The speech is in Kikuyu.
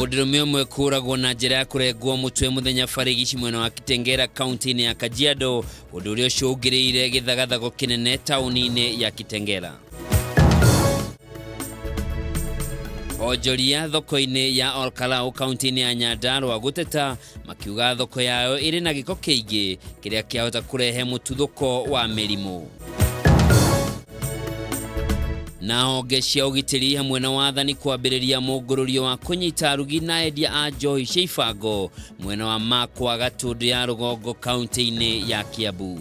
Mũndũrũme ũmwe kũragwo na njĩra ya kũrengwo mũtwe mũthenya barigici mwena wa Kitengela kaunti-inĩ ya Kajiado, ũndũ ũrĩa ũcũngĩrĩire gĩthagathago kĩnene taũni-inĩ ya Kitengela. Onjoria thoko-inĩ ya Olkalau kaunti-inĩ ya Nyandarua gũteta makiuga thoko yayo ĩrĩ na gĩko kĩingĩ kĩrĩa kĩahota kũrehe mũtuthũko wa mĩrimũ. Na honge cia ũgitĩri hamwe na wathani kwambĩrĩria mũngũrũrio wa kũnyita arugi na endia a njohi cia ibango mwena wa Makwa Gatũndũ ya rũgongo kaunti-inĩ ya Kiambu.